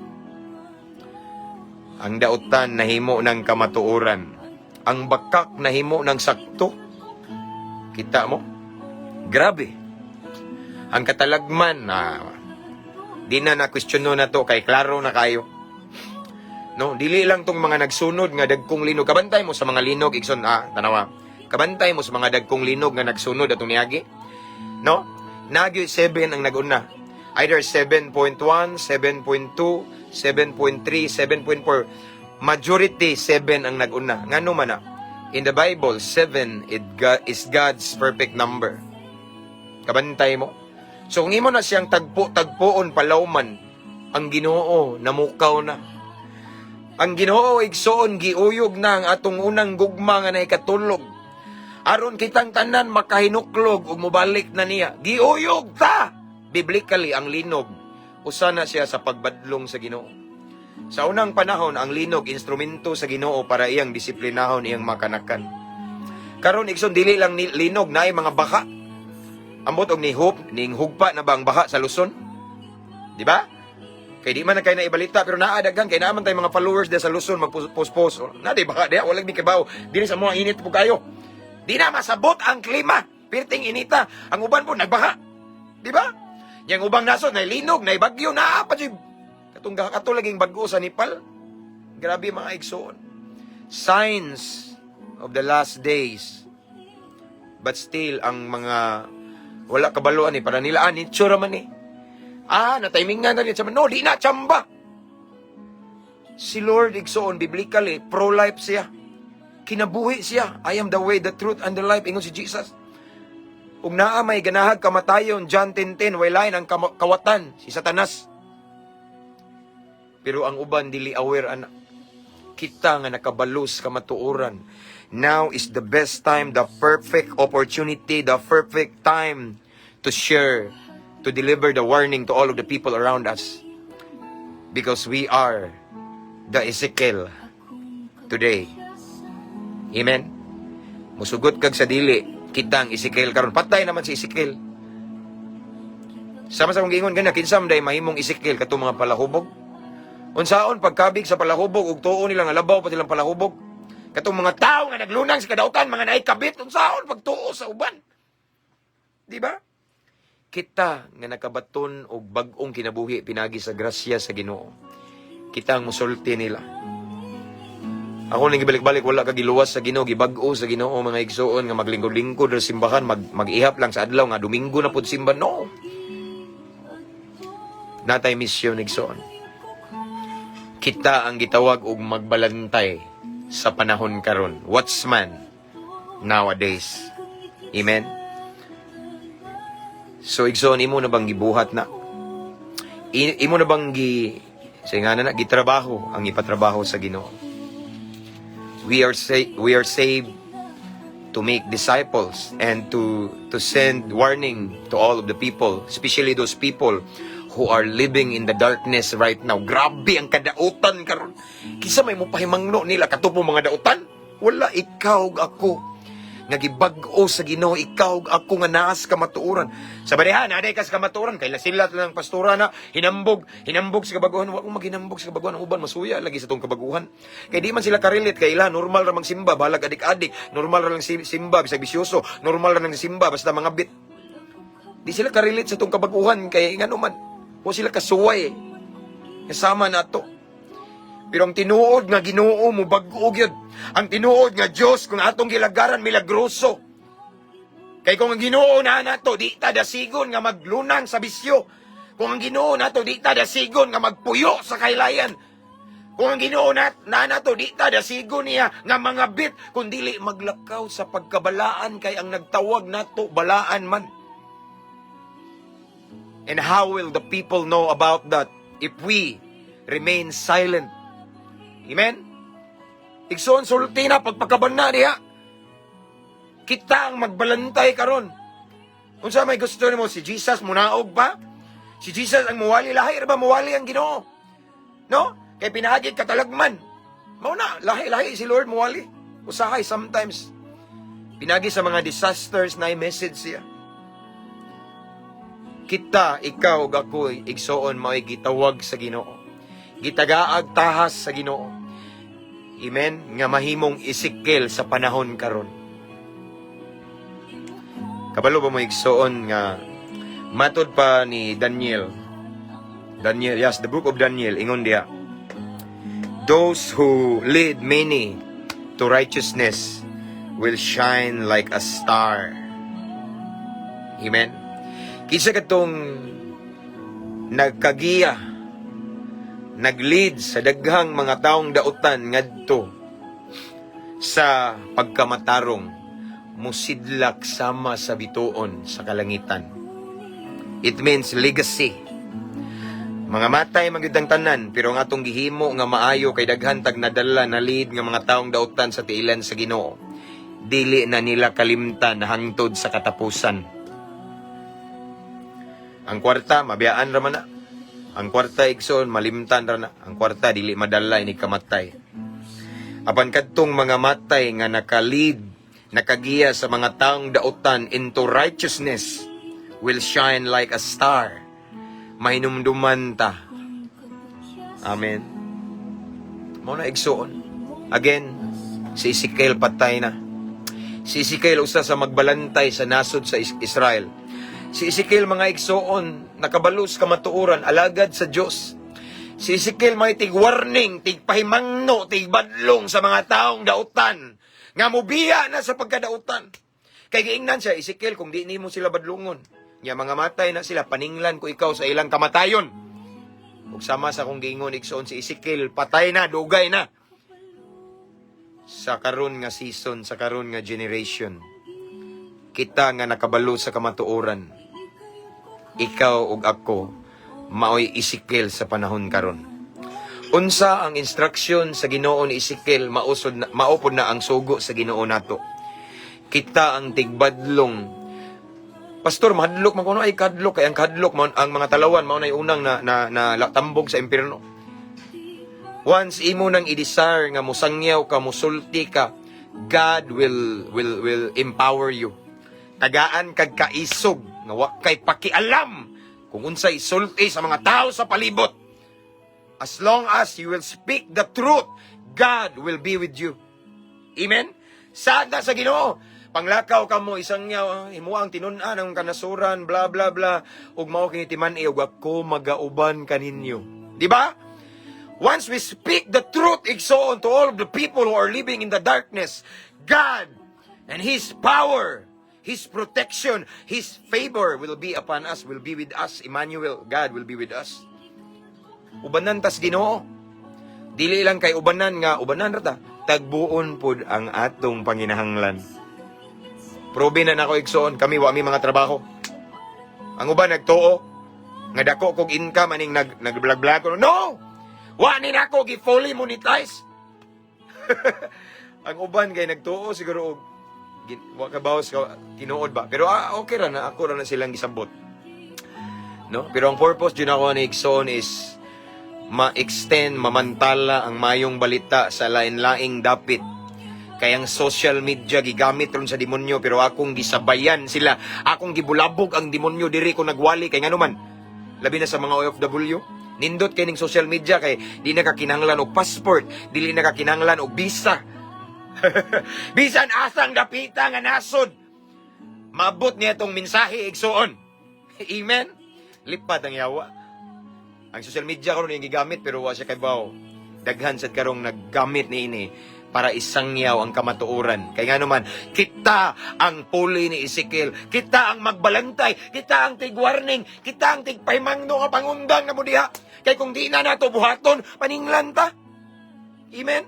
Ang dautan nahimo ng kamatuoran. Ang bakak nahimo ng sakto. Kita mo? Grabe. Ang katalagman na di na na question na to kay klaro na kayo. No, dili lang tong mga nagsunod nga dagkong linog. Kabantay mo sa mga linog, igsoon, ah, tanawa. Kabantay mo sa mga dagkong linog nga nagsunod atong niagi. No? Nagyoy 7 ang naguna. Either 7.1, 7.2, 7.3, 7.4. Majority 7 ang naguna. Ngano man na? In the Bible, 7 is God's perfect number. Kabantay mo. So kung imo na siyang tagpo-tagpoon palawman, ang Ginoo namukaw na. Ang Ginoo, igsoon, giuyog na ang atong unang gugma nga naikatulog. Aron kitang tanan makahinuklog ug mobalik na niya. Giuyog ta. Biblically, ang linog usa na siya sa pagbadlong sa Ginoo. Sa unang panahon, ang linog instrumento sa Ginoo para iyang disiplinahon iyang makanakan. Karon, igsoon, dili lang ni linog, naay mga baka. Ambot og ni hope ning hugpa na ba ang baha sa Luzon? Di ba? Kay di man na kay naibalita, pero naa daghan kay naa man tay mga followers diya sa Luzon magpost-post. Na di baka diya wala mi kibaw. Diri sa mga init po kayo. Di na masabot ang klima. Pirting inita. Ang uban po nagbaha. Di ba? Yang ubang nasod na linog, na bagyo, naa pa jud katong kato laging bag-o sa Nepal. Grabe, mga igsoon. Signs of the last days. But still, ang mga wala kabaluan eh, para nila, ah, nature man eh. Ah, na-timing nga na rin. No, di na, chamba. Si Lord, igsoon, biblically, pro-life siya. Kinabuhi siya. "I am the way, the truth, and the life." Ingon si Jesus. Ug naa may ganahag kamatayon, John 10:10, way lain ang kawatan, si Satanas. Pero ang uban dili aware ana. Kita nga nakabalos kamatuoran. Now is the best time, the perfect opportunity, the perfect time to share, to deliver the warning to all of the people around us. Because we are the Ezekiel today. Amen? Musugot kag sa dili, kita ang Ezekiel karon. Patay naman si Ezekiel. Sama sa akong giingon gana, kinsa man day mahimong Ezekiel, katong mga palahubog? Unsaon pagkabig sa palahubog ug tuo nila nga labaw pa silang palahubog? Katong mga tao nga naglunang sa kadautan, mga naay kabit, unsaon pagtuo sa uban? Di ba? Kita nga nakabaton og bag-ong kinabuhi pinagi sa grasya sa Ginoo. Kita ang musulti nila. Ako nang gibalik-balik, wala ka giluwas sa Ginoo, gibag-o sa Ginoo, mga igsoon, nga maglingkod-lingkod sa simbahan, mag-ihap lang sa adlaw nga Domingo na pud simba. No. Natay misyon, igsoon. Kita ang gitawag og magbalantay sa panahon karon. Watchman nowadays. Amen. So igsoon, imo na bang gibuhat na? Imo na bang gi sa nga na gitrabaho ang ipatrabaho sa Ginoo? We are saved to make disciples and to send warning to all of the people, especially those people who are living in the darkness right now. Grabe ang kadautan karon. Kinsa may mopahimangno nila kato po mga dautan? Wala, ikaw ug ako nga gibag-o sa Ginoo, ikaw ug ako nga naas kamatuoran. Sa barihan, aday kas kamatuoran kay sila lang pastora na hinambog, hinambog sa kabaguhan. Wa ko maghinambog sa kabaguhan, ang uban masuya lagi sa tong kabaguhan. Kay di man sila ka-relate kay ila normal ra magsimba, balag adik-adik, normal ra lang simba bisag bisyoso, normal ra lang simba basta mga bit. Di sila ka-relate sa tong kabaguhan kay ngano man wa sila kasuway eh. Kasama nato. Pero ang tinuod nga Ginoo mo bag-o gyud. Ang tinuod nga Dios kung atong gilagaran, milagroso. Kay kung ang Ginoo na nato, di ta dasigon nga maglunang sa bisyo. Kung ang Ginoo nato, di ta dasigon nga magpuyo sa kaylayan. Kung ang Ginoo na nato, di ta dasigon niya nga mga bit kung dili maglakaw sa pagkabalaan kay ang nagtawag nato balaan man. And how will the people know about that if we remain silent? Amen? Igsoon, sulti na, pagpakaban na diha. Kita ang magbalantay karon. Unsa may gusto nimo, si Jesus munaog pa? Si Jesus ang muwali, lahi ra ba muwali ang Ginoo? No? Kay pinaagi katalagman. Mao na, lahi-lahi si Lord muwali. Usahay sometimes pinagi sa mga disasters na message siya. Kita, ikaw ug ako, igsoon, mao'y gitawag sa Ginoo. Gitagaag tahas sa Ginoo. Amen? Nga mahimong Ezekiel sa panahon karon. Kabalo ba mo, igsoon, nga matod pa ni Daniel. Daniel, yes, the book of Daniel, ingon diya. "Those who lead many to righteousness will shine like a star." Amen. Kinsa katong nagkagiya, nag-lead sa daghang mga taong dautan ngadto sa pagkamatarong, musidlak sama sa bituon sa kalangitan. It means legacy. Mga matay man gyud ang tanan, pero ang atong gihimo nga maayo kay daghan tag nadala, na lead nga mga taong dautan sa tiilan sa Ginoo. Dili na nila kalimtan hangtod sa katapusan. Ang kwarta mabiyaan ra man na. Ang kwarta, igsoon, malimtan ra na. Ang kwarta dili madala inig kamatay. Apan kadtong mga matay nga naka-lead Nakagiya sa mga taong dautan into righteousness will shine like a star. Mahinumduman ta. Amen. Mao na, igsuon. Again, si Ezekiel patay na. Si Ezekiel usa sa magbalantay sa nasod sa Israel. Si Ezekiel, mga igsuon, nakabalo sa kamatuoran, alagad sa Dios. Si Ezekiel may tig-warning, tigpahimangno, tigbadlong sa mga taong dautan nga mubiya na sa pagkadautan. Kay giingnan siya, "Ezekiel, kung di nimo sila badlungon, nya mga matay na sila, paninglan ko ikaw sa ilang kamatayon." Ug sama sa akong giingon, igsoon, si Ezekiel patay na, dugay na. Sa karon nga season, sa karon nga generation, kita nga nakabalo sa kamatuoran, ikaw ug ako, maoy Ezekiel sa panahon karon. Unsa ang instruction sa Ginoo ni Ezekiel, mausod na, mao pod na ang sugo sa Ginoo nato. Kita ang tigbadlong. "Pastor, mahadlok man kuno." Ay kadlok kay ang kadlok mao ang mga talawan, mao nay unang na tambog sa impierno. Once imo nang i-desire nga musangyaw ka, musulti ka, God will empower you. Tagaan kag kaisog nga wa kay pakialam kung unsay sulti sa mga tao sa palibot. As long as you will speak the truth, God will be with you. Amen? Saad na sa Ginoo. Panglakaw ka mo, isang niya, imo ang tinun-an ang kanasuran, bla bla bla, ug mao kini timan-i, ug ako magauban kaninyo. Di ba? Once we speak the truth, igsoon, to all of the people who are living in the darkness, God and His power, His protection, His favor will be upon us, will be with us. Emmanuel, God will be with us. Ubanan tas Ginoo. Dili lang kay ubanan nga ubanan ra ta, tagbuon pod ang atong panginahanglan. Probe na nako, igsoon, kami wa mi mga trabaho. Ang uban nagtuo nga dako kog income aning nag nag-vlog ko. No! Wa ni nako gi fully monetize. Ang uban kay nagtuo siguro og wa ka bawas ka tinuod ba. Pero okay ra na, ako ra na silang gisabot. No? Pero ang purpose jud ako ni igsoon is ma-extend, mamantala ang mayong balita sa lain-laing dapit. Kay ang social media gigamit ron sa demonyo, pero akong gisabayan sila. Akong gibulabog ang demonyo diri ko nagwali kay ngano man, labi na sa mga OFW. Nindot kay ning social media kay di na ka kinahanglan og passport, dili na ka kinahanglan og visa. Bisan asang dapita nga nasod, maabot niya itong mensahe, igsuon. Amen. Lipat ang yawa. Ang social media karon yung gigamit, pero wa siya kaybaw. Daghan sad karong naggamit niini para isangyaw ang kamatuoran. Kay ngano man, kita ang puli ni Ezekiel. Kita ang magbalantay. Kita ang tig-warning. Kita ang tigpahimangno nga pangundang na mo diha. Kay kung di na nato buhaton, paninglan ta. Amen?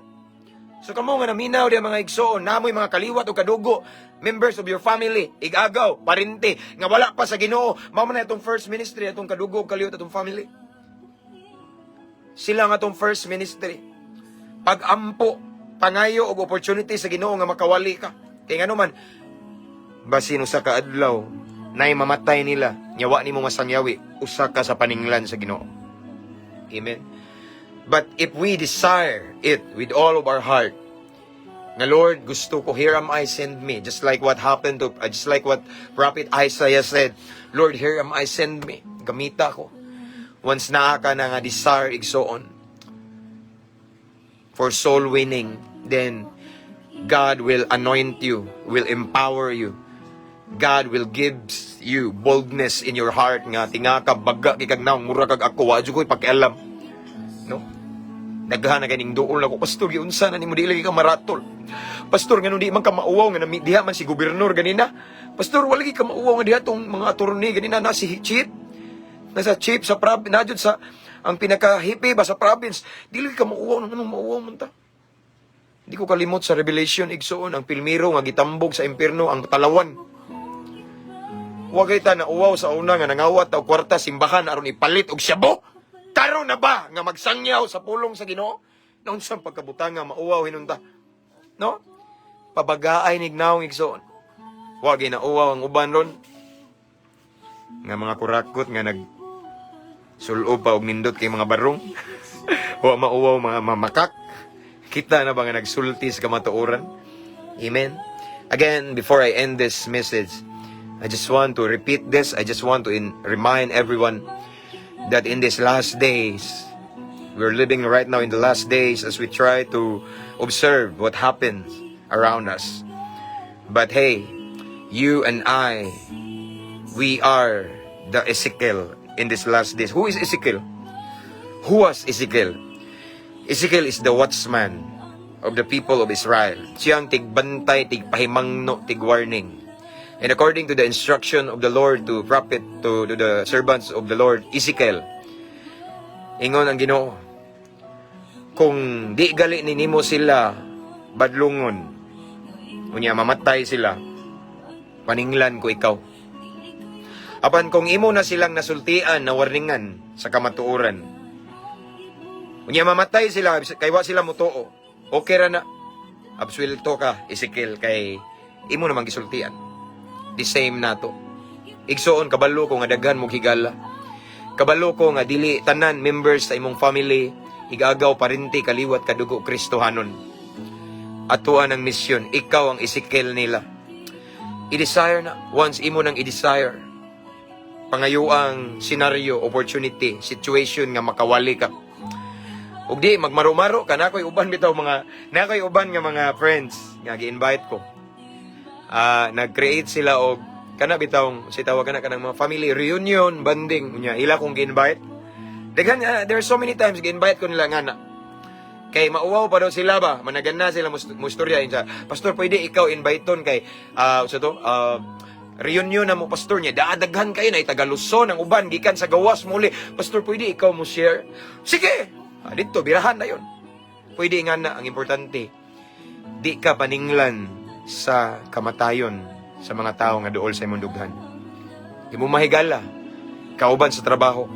So kamo nga naminaw diya, mga igsoon, namoy mga kaliwat o kadugo, members of your family, igagaw, parente, nga wala pa sa Ginoo, mao man na itong first ministry, atong kadugo, kaliwat, atong family. Sila nga atong first ministry. Pag-ampo, pangayo og opportunity sa Ginoo nga makawali ka. Kay ngano man, basin usa ka adlaw, nay mamatay nila, nya wa nimo masangyawi, usa ka sa paninglan sa Ginoo. Amen. But if we desire it with all of our heart, nga "Lord, gusto ko, here am I, send me." Just like what Prophet Isaiah said, "Lord, here am I, send me." Gamita ko. Once naa ka na nga desire, igsoon, for soul winning, then God will anoint you, will empower you. God will give you boldness in your heart nga tinga ka, baga kay kag naong, mura kag ako, wa jud ko'y pakialam. No? Daghan na kaning duol ako, "Pastor, giunsa na nimo, di lagi ka maratol? Pastor, ngano di man ka mauwaw nga nami diha man si gobernador ganina? Pastor, wala lagi ka mauwaw nga diha tong mga attorney ganina na si chief? Nasa chief sa province, na jud sa ang pinaka-hippie ba sa province. Di lagi ka mauwaw, nang anong mauwaw man ta?" Di ko kalimot sa Revelation, igsoon, ang pilmiro nga gitambog sa impierno ang talawan. Wa kay ta na uwaw sa una nga nangawat og kwarta simbahan aron ipalit og syabo. Karon na ba nga magsangyaw sa pulong sa Ginoo? Naunsang pagkabutang nga mauwaw hinunta? No? Pabagaay nig naong, igsoon. Wa ginauwaw ang uban ron nga mga kurakot nga nag sulob pa og nindot kay mga barong. Wa mauwaw mga mamakak. Kita na ba nga nagsulti sa kamatuoran? Amen. Again, before I end this message, I just want to repeat this. I just want to remind everyone that in these last days, we're living right now in the last days as we try to observe what happens around us. But hey, you and I, we are the Ezekiel in these last days. Who is Ezekiel? Who was Ezekiel? Ezekiel is the watchman of the people of Israel. Siyang tigbantay, tigpahimangno, tigwarning. And according to the instruction of the Lord to prophet, to the servants of the Lord, Ezekiel, ingon ang Ginoo, "Kung di gali ni nimo sila badlungon, unya mamatay sila, paninglan ko ikaw. Apan kung imo na silang nasultian, na warningan sa kamatuoran, unya mamatay sila, kay wa sila mutuo, okay ra na. Absuelto ka, Ezekiel, kay imo namang gisultian." The same nato. Igsoon, kabalo ko nga daghan mo higala. Kabalo ko nga dili tanan members sa imong family, igagaw, parente, kaliwat, kadugo, Kristohanon. Atuan ang misyon, ikaw ang Ezekiel nila. I-desire na, once imo nang i-desire, pangayo ang scenario, opportunity, situation nga makawali ka. Ug di magmaro-maro ka na ko'y uban bitaw mga na ko'y uban nga mga friends nga gi-invite ko. Ah, nag-create sila og kana bitawng si tawag kana kanang mga family reunion bonding, unya ila kong gi-invite. Daghan, there are so many times gi-invite ko nila nga na. Kay mauwaw pa daw sila ba, managan na sila mustorya sa, "Pastor, pwede ikaw invite-on kay sa to reunion na mo, Pastor niya. Daadaghan kayo na taga Luzon ang uban gikan sa gawas muli. Pastor, pwede ikaw mo share?" Sige. Ah, dito birahan na yon. Pwede nga na ang importante di ka paninglan sa kamatayon sa mga tao nga duol sa imong dughan. Imong mahigala, kauban sa trabaho,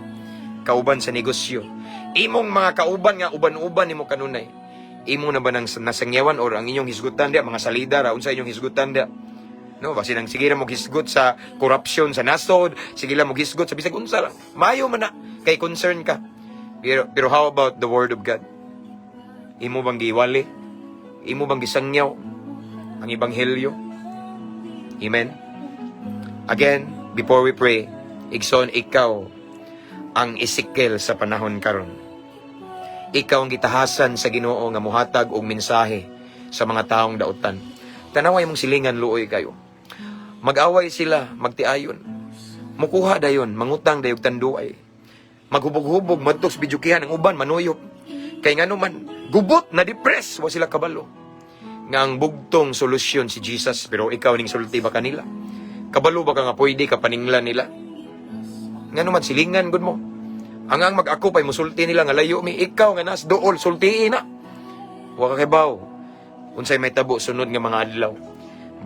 kauban sa negosyo, imong mga kauban nga uban-uban nimo kanunay. Imo na ba nang nasangyawan or ang inyong hisgutan dia mga salida ra, unsa inyong hisgutan dia? No, basi nang sige ra mo hisgot sa corruption sa nasod, sige lang mo hisgot sa bisag unsa lang. Mayo man na kay concern ka. Pero how about the word of God? Imo bang giwali? Imo bang gisangyaw ang ebanghelyo? Amen. Again, before we pray, igsoon, ikaw ang Ezekiel sa panahon karon. Ikaw ang gitahasan sa Ginoo nga muhatag og mensahe sa mga taong dautan. Tanaway mong silingan, luoy kayo. Mag-away sila, magtiayon. Mukuha dayon, mangutang dayog tanduay. Maghubog-hubog, madto sa videokehan ang uban, manuyop. Kay ngano man, gubot na depress, wa sila kabalo nga ang bugtong solusyon si Jesus, pero ikaw ning sulti ba kanila? Kabalo ba ka nga pwede ka paninglan nila? Ngano man silingan gud mo. Ang mag-ako pay musulti nila nga layo mi, ikaw nga nas duol, sultii na. Wa ka kibaw unsay may tabo sunod nga mga adlaw.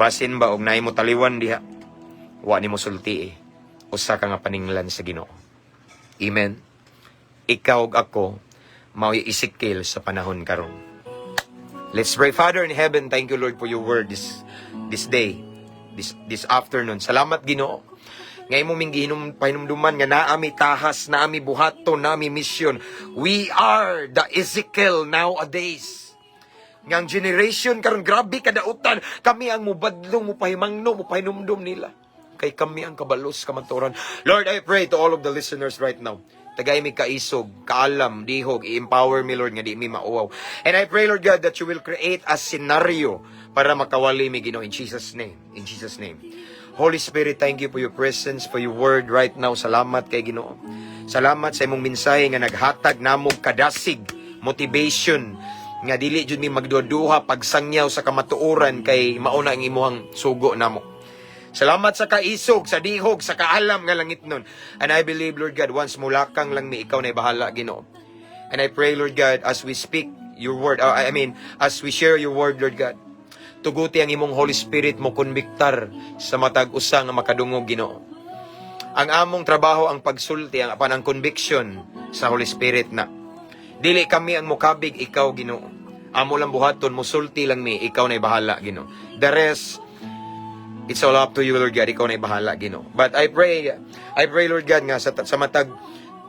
Basin ba og naay mo taliwan diha. Wa nimo sultii. Usa ka nga paninglan sa Ginoo. Amen. Ikaw ug ako mao'y Ezekiel sa panahon karon. Let's pray. Father in heaven, thank you, Lord, for your word this day, this afternoon. Salamat, Ginoo. Nga imo ming gihinum pahinumduman nga naa mi tahas, naa mi buhaton, naa mi mission. We are the Ezekiel nowadays. Nga ang generation karon grabe kadautan, kami ang mubadlong, mupahimangno, mupahinumdum nila. Kay kami ang kabalos kamatuoran. Lord, I pray to all of the listeners right now. Tagay mi kaisog, kaalam, dihog, i-empower mi, Lord, nga di mi mauwaw. And I pray, Lord God, that you will create a scenario para makawali mi, Ginoo, in Jesus' name. In Jesus' name. Holy Spirit, thank you for your presence, for your word right now. Salamat kay Ginoo. Salamat sa imong mensahe nga naghatag namog kadasig, motivation, nga dili jud mi magduha-duha pagsangyaw sa kamatuoran kay mao na ang imuhang sugo namo. Salamat sa kaisog, sa dihog, sa kaalam nga langit nun. And I believe, Lord God, once mulakang lang mi, ikaw na bahala, Ginoo. And I pray, Lord God, as we speak your word, I mean, as we share your word, Lord God, tuguti ang imong Holy Spirit mo konbiktar sa matag usa nga makadungog, Ginoo. Ang among trabaho ang pagsulti, ang apan ang conviction sa Holy Spirit na. Dili kami ang mukabig, ikaw, Ginoo. Amo lang buhaton, musulti lang mi, ikaw na bahala, Ginoo. The rest, it's all up to you, Lord God. Ikaw na bahala, Ginoo. But I pray, Lord God, nga sa matag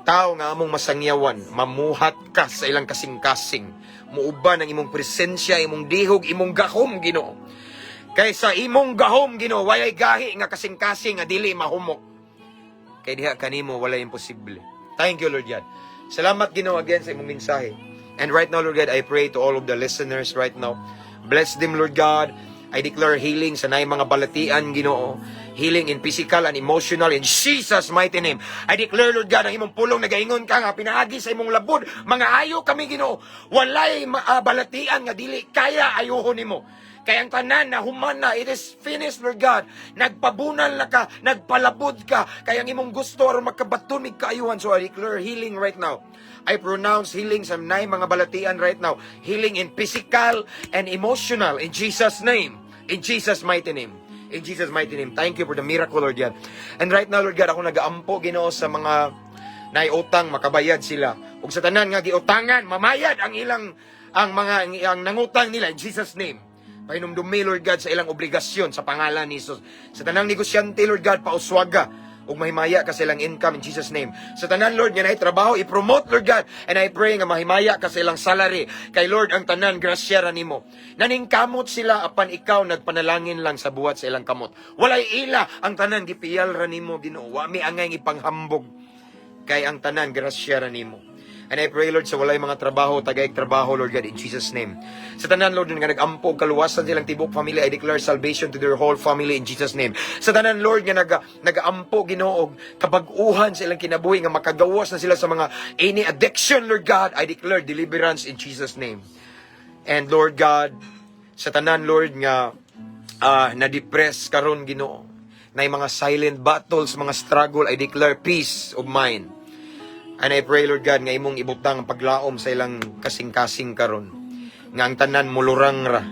tao nga among masangyawan, mamuhat ka sa ilang kasing-kasing. Muuban ang imong presensya, imong dihog, imong gahom, Ginoo. Kay sa imong gahom, Ginoo, walay gahi nga kasing-kasing nga dili mahumok. Kay diha kanimo walay imposible. Thank you, Lord God. Salamat, Ginoo, again sa imong mensahe. And right now, Lord God, I pray to all of the listeners right now. Bless them, Lord God. I declare healing sa naay mga balatian, Ginoo. Healing in physical and emotional in Jesus' mighty name. I declare, Lord God, ang imong pulong nagaingon ka nga pinaagi sa imong labod. Mga ayo kami, Ginoo. Walay balatian nga dili kaya ayuhon nimo. Kay ang tanan na human na, it is finished, Lord God. Nagpabunal na ka, nagpalabod ka. Kay ang imong gusto aron magkabaton mig kaayuhan. So I declare healing right now. I pronounce healing sa naay mga balatian right now. Healing in physical and emotional in Jesus' name. In Jesus' mighty name. In Jesus' mighty name. Thank you for the miracle, Lord God. And right now, Lord God, ako nagaampo, Ginoo, sa mga naiutang, makabayad sila. Ug sa tanan nga giutangan, mamayad ang ilang ang mga ang nangutang nila in Jesus' name. Pahinumdumi, Lord God, sa ilang obligasyon sa pangalan ni Jesus. Sa tanang negosyante, Lord God, pauswaga ug mahimaya ka sa ilang income in Jesus' name. Sa tanan, Lord, nga naay trabaho, i-promote, Lord God. And I pray nga mahimaya ka sa ilang salary. Kay Lord, ang tanan, grasya ra nimo. Naningkamot sila apan ikaw nagpanalangin lang sa buhat sa ilang kamot. Walay ila, ang tanan gipiyal ra nimo, Ginoo. Wa mi angay ipanghambog kay ang tanan grasya ra nimo. And I pray, Lord, sa walay mga trabaho, tagaig trabaho, Lord God, in Jesus' name. Sa tanan, Lord, nga nag-ampo, kaluwasan silang tibok family, I declare salvation to their whole family in Jesus' name. Sa tanan, Lord, nga nag-ampo, Ginoo, og kabag-uhan sa ilang kinabuhi, nga makagawas na sila sa mga any addiction, Lord God, I declare deliverance in Jesus' name. And Lord God, sa tanan, Lord, nga na-depress karon, Ginoo, na mga silent battles, mga struggle, I declare peace of mind. And I pray, Lord God, nga imong ibutang ang paglaom sa ilang kasing-kasing karon. Nga ang tanan mulurang ra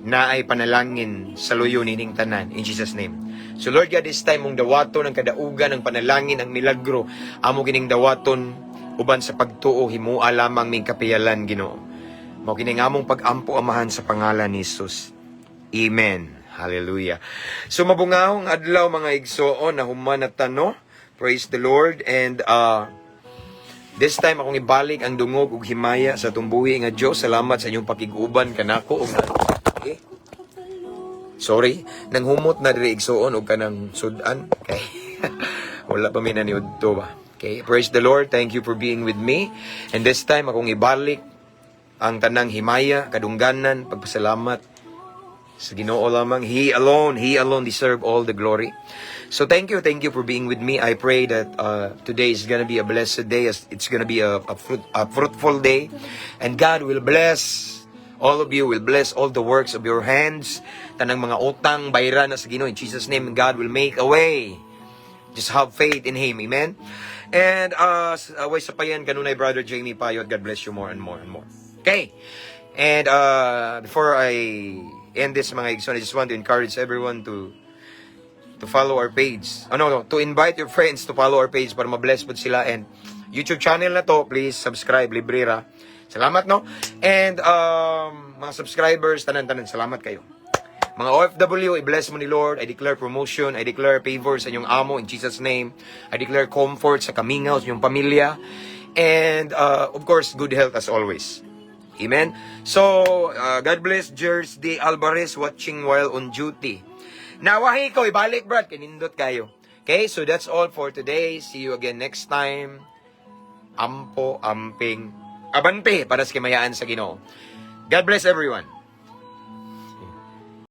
na ay panalangin sa luyo nining tanan. In Jesus' name. So Lord God, this time mong dawaton ang kadaugan, ang panalangin, ang milagro, amo kining dawaton uban sa pagtuo, himua lamang ming kapiyalan, Ginoo. Mao kini nga among pag-ampo, Amahan, sa pangalan ni Jesus. Amen. Hallelujah. So mabungahong adlaw, mga igsoon, na human na tano. Praise the Lord. And this time akong ibalik ang dungog ug himaya sa tumbuhi nga Dios. Salamat sa inyong pakig-uban kanako ug okay. Sorry, nang humot na diri, igsuon, og kanang sudan kay wala pa mi naniudto ba. Okay, praise the Lord. Thank you for being with me. And this time akong ibalik ang tanang himaya, kadungganan, pagpasalamat sa Ginoo lamang. He alone deserve all the glory. So thank you for being with me. I pray that today is gonna be a blessed day. It's gonna be a fruitful day, and God will bless all of you, will bless all the works of your hands. Tanang mga utang, bayran na sa Ginoo. In Jesus' name, God will make a way. Just have faith in Him. Amen? And way sa payan, kanunay Brother Jamie Payot, God bless you more and more and more. Okay. And before I end this, mga igsoon, I just want to encourage everyone to follow our page. Oh, no, to invite your friends to follow our page para ma-bless po sila. And YouTube channel na to, please subscribe, libre ra. Salamat, no? And mga subscribers, tanan-tanan, salamat kayo. Mga OFW, i-bless mo ni Lord. I declare promotion. I declare favor sa inyong amo in Jesus' name. I declare comfort sa kamingaw, sa inyong pamilya. And, of course, good health as always. Amen? So, God bless Gers D. Alvarez watching while on duty. Nawahi ko, ibalik, Brad. Kinindot kayo. Okay, so that's all for today. See you again next time. Ampo, amping, abante para sa kimayaan sa Ginoo. God bless everyone.